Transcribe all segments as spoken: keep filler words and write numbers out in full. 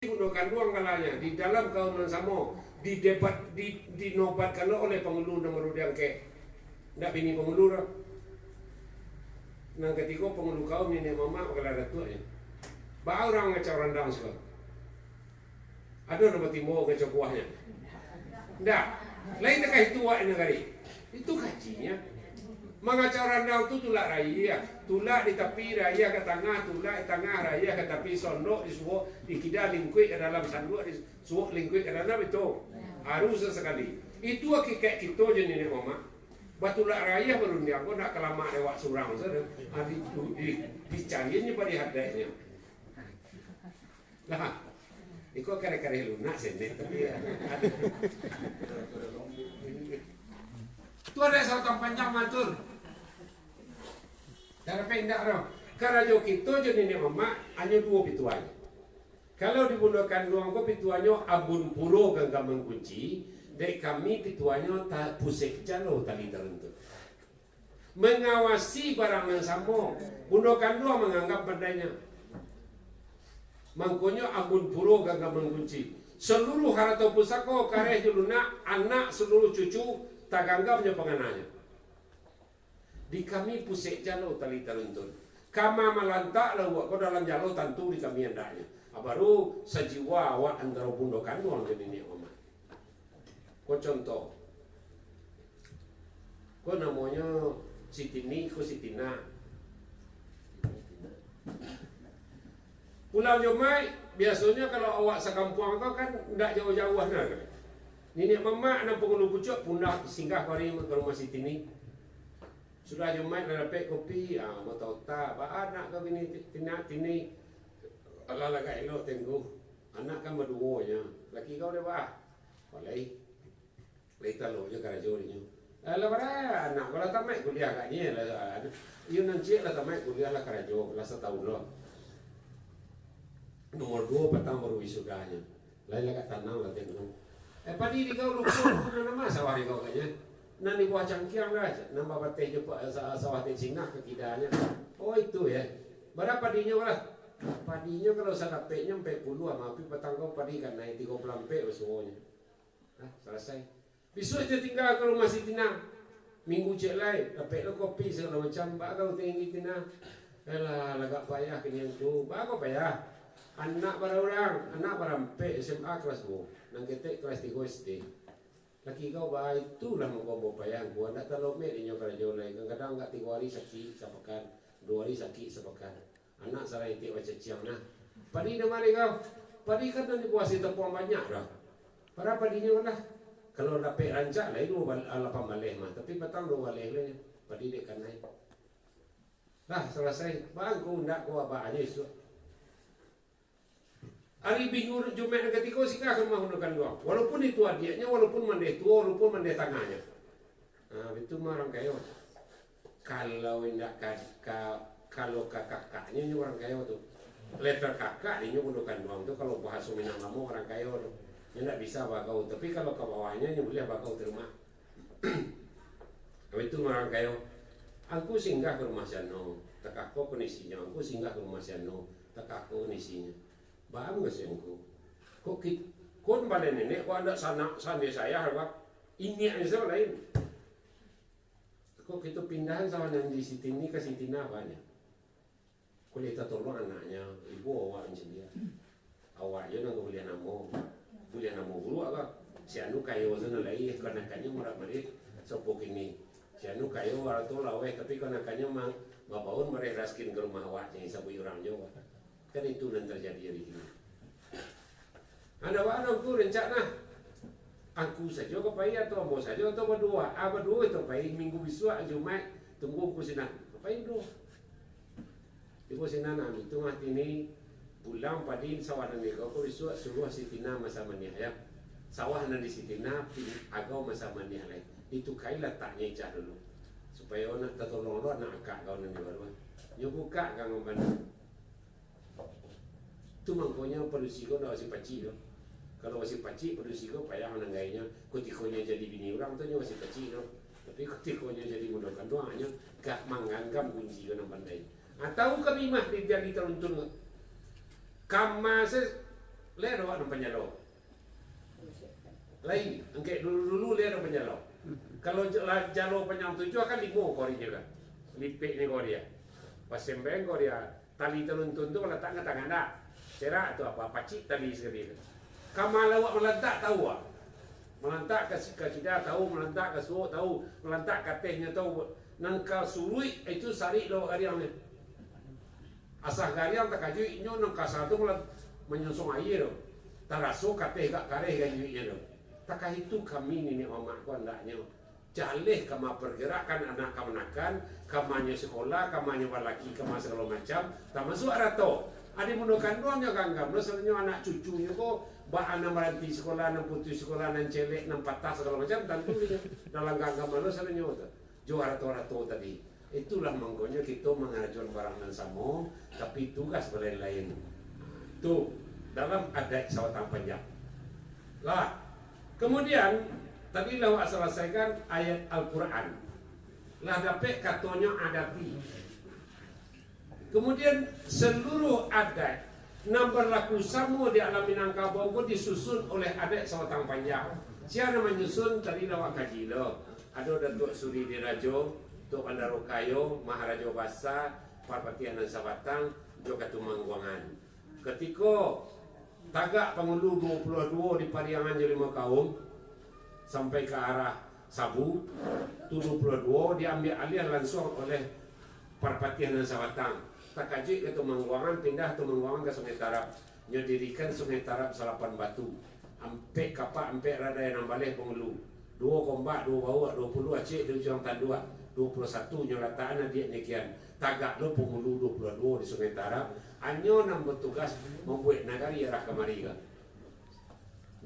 Bundo kanduang kalanyo, di dalam kaum nan samo, didebat, di, dinobatkan oleh pangulu nan baru diangkek. Ndak bini pangulu doh. Nan katigo pangulu kaum niniak mamak bakala datuaknyo. Baa urang ngacau randang suko? Ado nan batimbo ngacau kuahnyo? Ndak. Lain takah itu wak nagari. Itu kajinyo. Mangacau randau tu tulak raiah, tulak di tapi raiah ka tangah, tulak di tangah raiah ka tapi, sondok di suok, di kida lingkuik ka dalam, sanduak di suok lingkuik ka dalam, itu harus sakali. Itu akikaik kito jo niniak mamak. Batulak raiah barundiang ko ndak ka lamak dek awak surang sajo. Ah, di, di, dicariannyo bari hadaiknyo. Lah, iko kareh-kareh lunak sendek, tapi ya. Tu ado sabatang panjang matur. Tapi indak doh. Karajo kito jo niniak mamak hanyo duo pituahnyo. Kalau di bundo kanduang ko pituahnyo ambun puro ganggam mangkunci, dek kami pituahnyo ta-, pusek jalo tali taruntun. Mangawasi barang nan samo, bundo kanduang manganggap pandainyo. Mangkonyo ambun puro ganggam mangkunci. Saluruh harato pusako, kareh jo lunak, anak, saluruh cucu, taganggam jo pangananyo. Di kami pusek jalo tali taruntun. Kama malantak lauak ko dalam jalo tantu di kami andaknyo. Ah, baru sajiwa awak antaro bundo kanduang jo niniak mamak. Ko contoh. Ko namonyo Siti Ni, ko Siti Na. Pulang Jumaik, biasonyo kalau awak sakampuang ko kan ndak jauah-jauah nah. Niniak mamak nan pangulu pucuak pundak singgah kamari ka rumah Siti Ni. Sudah Jumaik lah dapek kopi, ah, mata utak, baa nak kau bini ti-, tinak tini. Alah, lagak elok tenggu. Anak kan baduo nyo. Laki kau dah baa? Balai. Lai talok jo karajo dinyo. Alah, bara anak kau lah tamaik kuliah agaknyo lah. Iyo nan ciek lah tamaik kuliah lah karajo, lah satahun lo. Nomor duo patang baru wisudanyo. Lai lagak tanang lah tengok. Eh, padi di kau lupo, lupo nan ma sawah di kau agaknyo. Nan di buah cangkiang lah, nan babateh jo pa-, sa-, sawah di Cina ka kidanyo. Oh, itu ya. Bara padinyo lah. Padinyo kalau sadapeknyo ampek puluah, tapi patang kau padi kanai tigo puluah ampek basuonyo. Nah, salasai. Bisuak inyo tingga ka rumah Siti Na. Minggu ciek lai, dapek lo kopi sagalo macam. Baa kau tinggi Siti Na? Alah, lagak payah kini tu. Baa kau payah? Anak bara urang, anak bara ampek S M A kelas duo, nan ketek kelas tigo S D. Laki kau baa itulah mangko ambo payah, angku. Ndak talomek dinyo karajo lai. Kadang-kadang agak tigo ari sakik sapakan, duo ari sakik sapakan. Anak sarai itiak bacaciang nah. Padi nan ma kau? Padi kan nan dibuasi tapuang banyak dah. Bara padinyo lah. Kalau dapek rancak lai duo bal-, ah, lapan baleh mah. Tapi patang duo baleh lah nyo. Padi dek kanai. Lah, salasai. Baa angku ndak ko abah ajo isuak. Ari Minggu Jumaik nan katigo singgah ka rumah bundo kanduang. Walaupun itu adiaknyo, walaupun mandeh tuo, walaupun mandeh tangahnyo. Nah, itu mah urang kayo. Kalau indak ka, ka, kalau ka kakaknyo, inyo urang kayo tu. Level kakak, inyo bundo kanduang tu, kalau bahaso Minangkabau urang kayo tu. Inyo indak bisa bagaul. Tapi kalau ka bawahnyo, inyo buliah bagaul di rumah. Kalau itu mah urang kayo. Angku singgah ka rumah si anu, takah ko kondisinyo. Angku singgah ka rumah si anu, takah ko kondisinyo. Baa mukasuik angku? Kok kit-, kon baleh nenek, kok andak sanak, sande sayah, apa? Iniak ni sawah lain. Kok kito pindahan sawah nan di Siti Ni ka Siti Na, baa nyo? Kok lai tatolong anaknyo, ibo awak nan sadiah. Awak jo nan ka buliah namo. Buliah namo buruak ka. Si anu kayo tu nan lai, kanakannyo murah marih, sopo kini. Si anu kayo, arato laweh, tapi kanakannyo ma-, babaun mareh raskin ka rumah awak, jan sabuik urang jo. Kan itu nan tarjadi ari kini. Ado baa angku rancak nah? Angku sajo ka pai, atau ambo sajo, atau baduo? Ah, baduo kito pai, minggu bisuak, Jumaik, tunggu angku sinan. Ka pai duo. Ibo sinan, nah, itu mah tini, pulang padi sawah nan di kau, ko bisuak suruah Siti Na masak maniah, ya. Sawah nan di Siti Na, pin-, agau masak maniah lai. Ditukai lataknyo icah dulu. Supayo nak tatolong lo anak akak kau nan di baruah. Nyo bukak ka ngambana. Tu mangkonyo padusi ko ndak basi pacik doh. Kalau basi pacik, padusi ko payah mananggainyo. Kutiko nyo jadi bini urang tu nyo basi pacik doh. Tapi kutiko nyo jadi bundo kanduang, nyo ka mangganggam kunci ko nan pandai. Atau kami mah di tali taruntun ko. Kama se-, Lai ado awak nan panjalo. Lai, angkek dulu-dulu lai ado panjalo. Kalau ja-, la-, jalo panjang tujuah kan limo korinyo kan. Lipeknyo kori. Pas sembahyang kori, tali taluntun tu latak ka tangan dak. Serak tu apa, pacik tali sakali tu. Kama lah awak malantak tahu ah. Malantak ka si-, ka kida tahu, malantak ka suok tahu, malantak ka atehnyo tahu. Nan ka suruik itu sarik lo gariang ni. Asa gariang takajuik inyo nan kasa tu malah manyunsung aia tu. Taraso kateh gak kareh gajuiknyo tu. Takah itu kami niniak mamak ko andaknyo jaleh kama pargerakan anak kamanakan, kamanyo sikola, kamanyo balaki, kama sagalo macam, tamasuak arato. Adi mundo kanduangnyo ganggam lo, sabananyo anak cucunyo ko, baa nan baranti sikola, nan putuih sikola, nan celek, nan patah sagalo macam, tantu inyo dalam ganggam lo sabananyo tu. Jo arato-arato tadi. Itulah mangkonyo kito mangarajoan barang nan samo, tapi tugas balain-lain. Tu dalam adaik sabatang panjang. Lah, kemudian tadi lah awak salasaikan ayat Al-Quran. Lah dapek katonyo adapi. Kemudian, seluruh adaik nan barlaku samo di alam Minangkabau ko disusun oleh adaik sabatang panjang. Sia nan manyusun, tadi lah awak kaji lo. Ado Datuak Suri Dirajo, Tuak Bandaro Kayo, Maharajo Basa, Parpatiah Nan Sabatang, jo Katumangguangan. Katiko tagak pangulu duo puluah duo di Pariangan jo Limo Kaum, sampai ka arah Sabu, tu duo puluah duo diambiak aliah lansuang oleh Parpatiah Nan Sabatang. Takajuik ka Tumangguangan, pindah Tumangguangan ka Sungai Tarab. Nyo dirikan Sungai Tarab Salapan Batu. Ampek kapak, ampek radai nan baleh pangulu. Duo kombak, duo bauak, duo puluah acek di ujuang tanduak, duo puluah satu nyo latakan adiak nikian. Tagak lo pangulu duo puluah duo di Sungai Tarab, anyo nan batugas mambuek nagari arah kamari ko.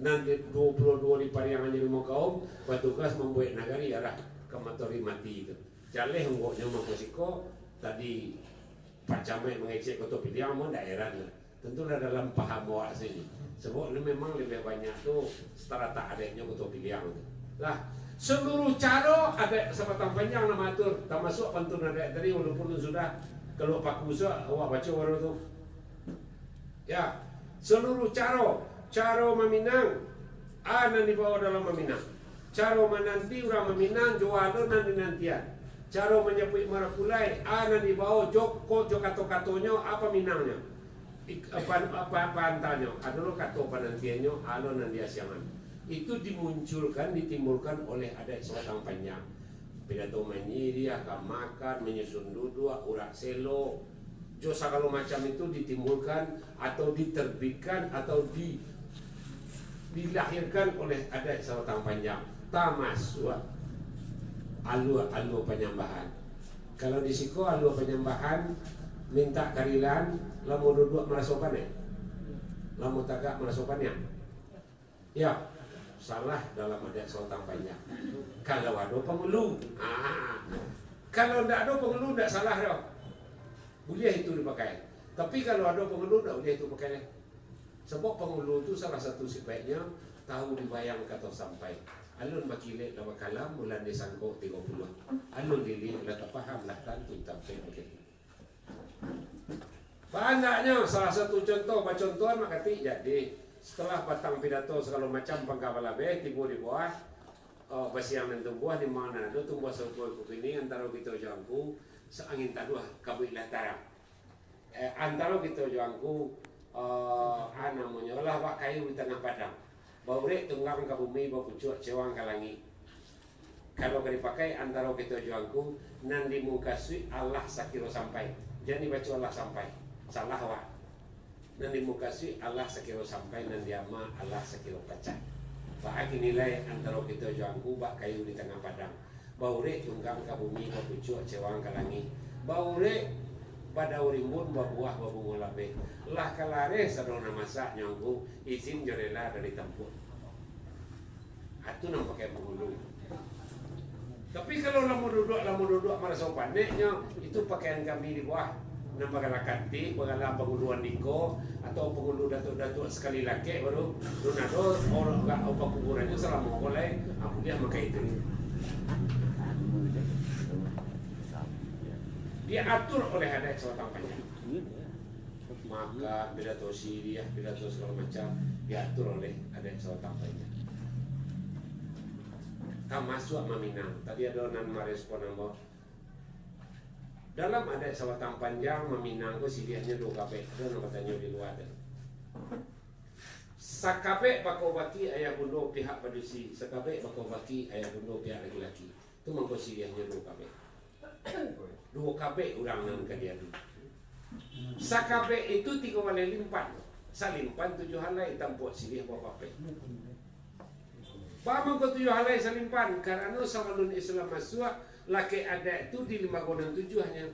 Nan di duo puluah duo di Pariangan jo Limo Kaum, batugas mambuek nagari arah ka Matori Mati tu. Jaleh unggoknyo mangko siko, tadi Pak Camat mangecek Koto Piliang, mun dak heran lah. Tantulah dalam paham awak sini. Sabab ni memang labiah banyak tu taratak adaiknyo Koto Piliang tu. Lah, saluruah caro adaik sabatang panjang lah maatur, tamasuak pantun adaik tadi, walaupun sudah kaluak paku suak, awak baco baru tu. Ya, saluruah caro, caro maminang, a nan dibawo dalam maminang. Caro mananti urang maminang, jo alun nan dinantian. Caro manjapuik marapulai, a nan dibawo jo ko-, jo kato-katonyo, a paminangnyo. Ik-, apa, apa, apa antanyo, ado lo kato panantiannyo, alun nan diasiangan. Itu dimunculkan, ditimbulkan oleh adaik sabatang panjang. Pidato manyiriah, ka makan, manyusun duduak, urak selo, jo sagalo macam itu ditimbulkan atau diterbitkan atau di-, dilahirkan oleh adaik sabatang panjang, tamasuak alua-alua panyambahan. Kalau di siko alua panyambahan, mintak karilaan, lamo duduak maraso paneh, lamo tagak maraso paniang. Ya, salah dalam adaik sabatang panjang. Kalau ado pangulu, ah, kalau ndak ado pangulu, ndak salah doh. Buliah itu dipakai. Tapi kalau ado pangulu, ndak buliah itu pakai. Sabab pangulu tu salah satu sipaiknyo tahu dibayang kato sampai. Alun bakilek lah bakalam, bulan disangko tigo puluah. Alun diliek lah tapaham, lah tantu tampek bakilek. Banyak nyo, salah satu contoh, bacontohan makatik jadi. Setelah batang pidato sagalo macam pangka balabeh, tibo di bawah, eh, basiang nan tumbuah, di ma nan ado tumbuah sarupo iko kini, antaro kito jo angku, saangin taduah kabuik lah tarang. Eh, antaro kito jo angku, eh, a namonyo, lah bak kayu di tangah padang. Baurek tunggang ka bumi, bapucuak cewang ka langik. Kalau ka dipakai antaro kito jo angku, nan dimukasuik alah sakiro sampai. Jan dibaco alah sampai. Salah awak. Nan dimukasuik alah sakiro sampai, nan diama alah sakiro pacah. Baa kini lai antaro kito jo angku bak kayu di tangah padang. Baurek tunggang ka bumi, bapucuak cewang ka langik. Baurek badaun rimbun, babuah babungo labeh. Lah ka lareh sadonyo masak nyo angku, izin jo rela dari tampuak. Atu nan pakai pangulu. Tapi kalau lamo duduak, lamo duduak maraso paneknyo, itu pakaian kami di bawah. Nan bagala kanti, bagala pangulu andiko, atau pangulu datuak-datuak sakali lakek baru, alun ado urang ka pakuburannyo salamo ko lai, ah, buliah makai itu. Diatur oleh adaik sabatang panjang. Maka pidato siriah, pidato sagalo macam diatur oleh adat Sabatang Panjang. Tamasuak maminang. Tadi ado nan marespon ambo. Dalam adat Sabatang Panjang, maminang ko siriahnyo duo kabek. Ado nan batanyo di lua tadi. Sakabek bako baki ayah bundo pihak padusi, sakabek bako baki ayah bundo pihak laki-laki. Tu mangko siriahnyo duo kabek. Duo kabek urang nan ka diadu. Sakabek itu tigo baleh limpan. Salimpan tujuah alai, tampuak siriah bapapek. Baa mangko tujuah alai salimpan? Karano sabalun Islam masuak, lakek adat tu di limbago nan tujuahnyo.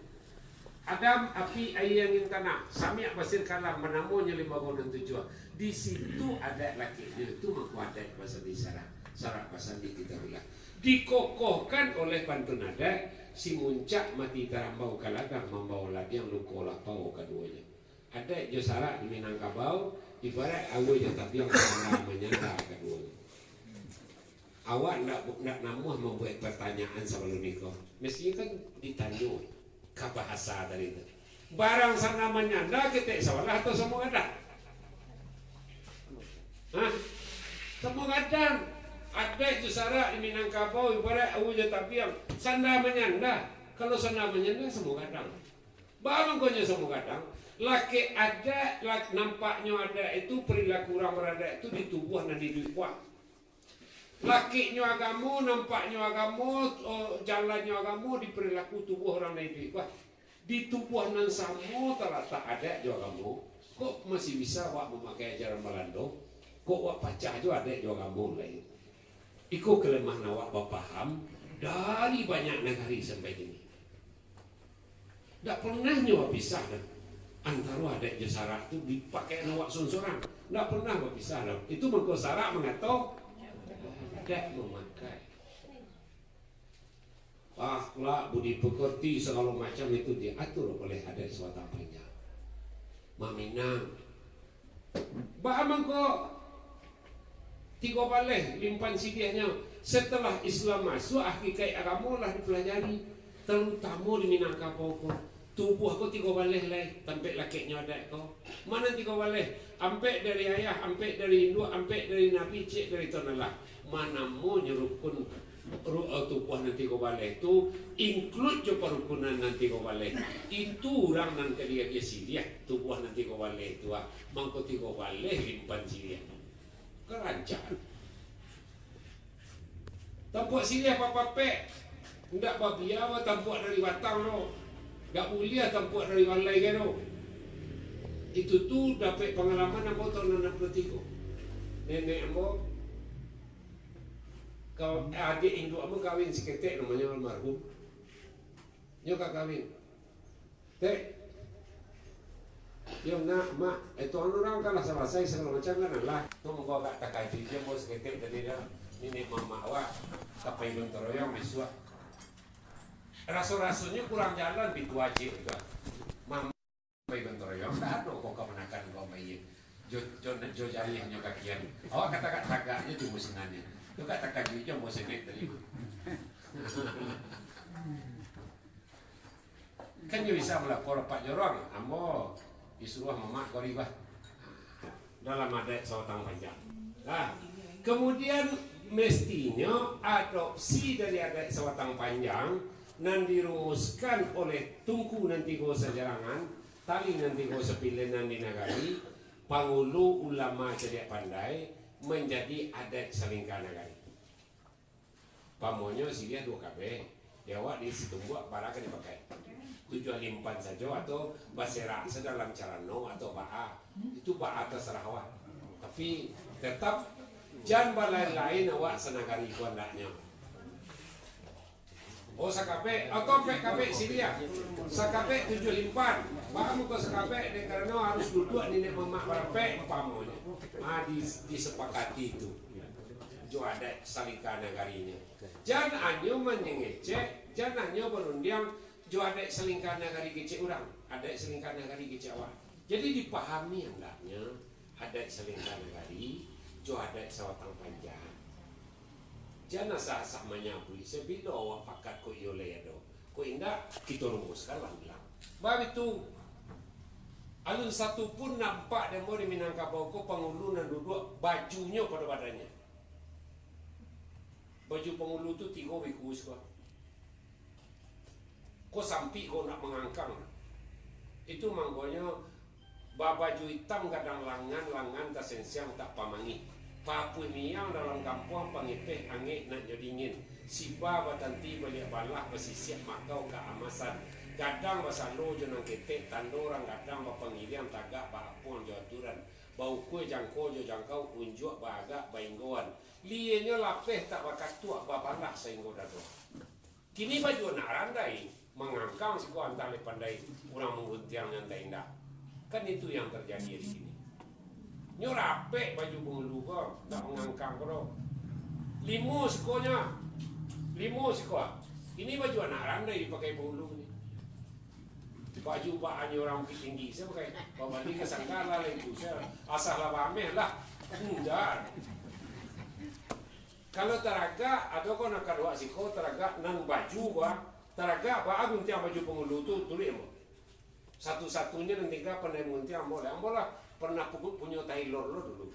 Adam, api, aia, angin, tanah, samiak basirkalam, manamonyo limbago nan tujuah. Di situ adat lakeknyo, itu mangko adat basandi sarak, sarak basandi kitabullah. Dikokohkan oleh pantun adat, si muncak mati tarambau ka ladang, mambawo ladiang luko lapau kaduonyo. Adat jo sarak di Minangkabau, ibaraik aua jo tabiang, sanda manyanda kaduonyo. Awak ndak, ndak namuah mambuek partanyaan sabalun iko. Mestinyo kan ditanyo ka bahasa tadi tu. Barang sanda manyanda, ketek sabalah atau samo gadang? Hah? Samo gadang. Adat jo sarak di Minangkabau, ibaraik aua jo tabiang, sanda manyanda. Kalau sanda manyanda, samo gadang. Baa mangkonyo samo gadang? Lakek adat, lak-, nampaknyo adat itu, perilaku urang baradat itu di tubuah nan iduik kuak. Lakeknyo agamo, nampaknyo agamo, o, jalannyo agamo di perilaku tubuah urang nan iduik kuak. Di tubuah nan samo talatak adat jo agamo, kok masih bisa awak mamakai ajaran Balando? Kok awak pacah jo adat jo agamo lai? Iko kalemahan awak bapaham dari banyak nagari sampai kini. Ndak pernah nyo bapisah doh, antaro adat jo sarak tu dipakai awak surang-surang. Ndak pernah bapisah doh. Itu mangko sarak mangato, adat mamakai. Akhlak, budi pekerti, sagalo macam itu diatur oleh adat Sabatang Panjang. Maminang, Baa mangko tigo baleh limpan siriahnyo? Setelah Islam masuak, hakikaik agamo lah dipelajari, tarutamo di Minangkabau ko. Tubuah ko tigo baleh lai, tampek lakeknyo adat ko. Ma nan tigo baleh? Ampek dari ayah, ampek dari induak, ampek dari nabi, ciek dari Tuhan Allah. Ma namonyo rukun ru-, eh, tubuah nan tigo baleh tu, include jo parukunan nan tigo baleh. Itu urang nan ka diagiah siriah, tubuah nan tigo baleh tu, ah. Mangko tigo baleh limpan siriah. Kan rancak. Tampuak siriah bapapek, ndak babia tampuak dari batang tu. Ndak buliah tampuak dari balai ka tu. Itu tu dapek pangalaman ambo tahun anam puluah tigo. Nenek ambo, Ka-, adiak induak ambo kawin saketek, namonyo almarhum. Nyo ka kawin. Tek. Yo, nak, mak, itu anu urang kan lah salasai sagalo macam kan lah. Tu mangko agak takajuik juo ambo saketek tadi dah. Niniak mamak awak ka pai gotong royong bisuak. Raso-rasonyo kurang jalan pintu wajib tu. Mam- Pai gotong royong, ndak ado ko kamanakan ko pai. Jo, jo, jo jariahnyo kakian. Awak ka tagak-tagak jo timbua sinannyo. Tu ka takajuik jo ambo saketek tadi. Kan nyo bisa malapor Pak Jorong, ambo disuruah mamak ko ribah. Dalam adat Sabatang Panjang. Nah, kemudian mestinyo adopsi dari adat Sabatang Panjang nan dirumuskan oleh Tungku nan tigo sajarangan, tali nan tigo sapilinan di nagari, pangulu ulama cadiak pandai, manjadi adat salingka nagari. Pamonyo siriah duo kabeh, di awak di Situmbuak bara ka dipakai? Tujuah limpan sajo atau baserak sadalam carano atau baa? Itu baa tasarah awak. Tapi tetap jan balain-lain awak sanagari ko andaknyo. Oh, sakabek, atau pek kabek siriah. Sakabek tujuah limpan. Baa mangko sakabek, dek karano harus duduak niniak mamak barapek, umpamonyo. Ah, di-, disepakati tu. Jo adat salingka nagarinyo. Jan hanyo manyengecek, jan hanyo barundiang jo adat salingka nagari kecek urang, adat salingka nagari kecek awak. Jadi dipahami andaknyo adat salingka nagari jo adat Sabatang Panjang. Jan asah-asah manyabuik, sabilo awak pakat kok iyo lai ado. Kok indak, kito rumuskan lah ulang. Baitu. Alun satu pun nampak dek ambo di Minangkabau ko pangulu nan duduak bajunyo pado badannyo. Baju pangulu tu tigo biku siko. Ko sampik ko nak mangangkang. Itu mangkonyo babaju itam gadang langan, langan tasensiang tak pamangih. Papuih miang dalam kampuang pangipeh angek nak nyo dingin. Siba batanti baliak balah basisiak makau kaamasan. Gadang basalo jo nan ketek, tando urang gadang bapangiriang tagak baapuang jo aturan. Baukua jangko jo jangkau, unjuak baagak bainggoan. Lienyo lapeh tak bakatuak babalah sainggo dado. Kini baju anak randai, mangangkang siko antah lai pandai urang mangguntiangnyo antah indak. Kan itu yang terjadi di sini. Nyo rapek baju pangulu ko, ndak mangangkang ko doh. Limo sikonyo, limo siko. Kini baju anak randai dipakai pangulu ni. Baju baannyo urang Bukittinggi se pakai. Babanding ka Sanggala lah itu se. Asal lah bameh lah. Indak. Kalau taragak, ado ko nan kaduo siko taragak nan baju ko, ah. Taragak baa guntiang baju pangulu tu, turuik ambo. Satu-satunyo nan tingga pandai mangguntiang ambo lah. Ambo lah pernah pu-, punyo tailor lo dulu.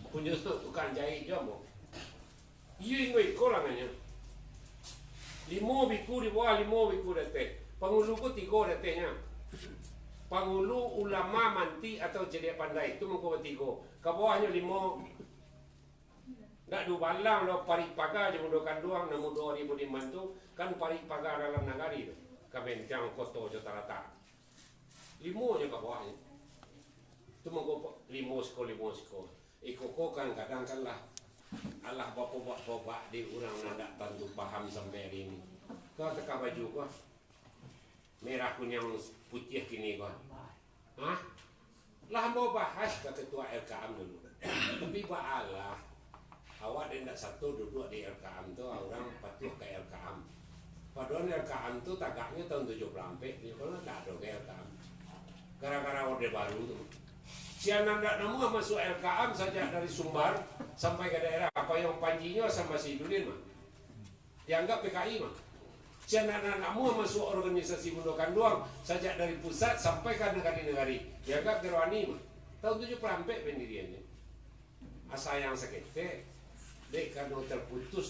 Punyo tu tukang jahit jo ambo. Iyo, inggoi iko lah nganyo. Limo biku di bawah, limo biku di ateh. Pangulu ko tigo di atehnyo. Pangulu, ulama, mantik, atau cadiak pandai. Tu mangko batigo. Ka bawahnyo limo. Ndak dubalang doh parik paga jo mudo kanduang, nan mudo ari budiman tu, kan parik paga dalam nagari tu. Ka benteng koto jo taratak. Limo nyo ka bawahnyo. Tu mangko limo siko, limo siko. Iko ko kadang-kadang kan lah, alah bapobak-pobak di urang nan dak tantu paham sampai ari ini. Kau teka baju ko, merah, kuniang, putiah kini ko. Hah? Lah ambo bahas ka ketua L K M dulu. Tapi baalah, awak dek ndak sato duduak di L K M tu, urang patuah ka L K M. Padahal L K M tu tagaknyo tahun tujuah puluah ampek, nyo kalau ndak ado ka L K M. Gara-gara Orde Baru tu. Sian nan ndak namuah masuak L K M sajak dari Sumbar sampai ka daerah, Payuang Panjinyo Asam Basi Dulin mah. Dianggap P K I mah. Sian nan ndak namuah masuak organisasi Bundo Kanduang sajak dari pusat sampai ka nagari-nagari. Dianggap Gerwani mah. Tahun tujuah puluah ampek pendiriannyo. Asa yang saketek, dek karano terputus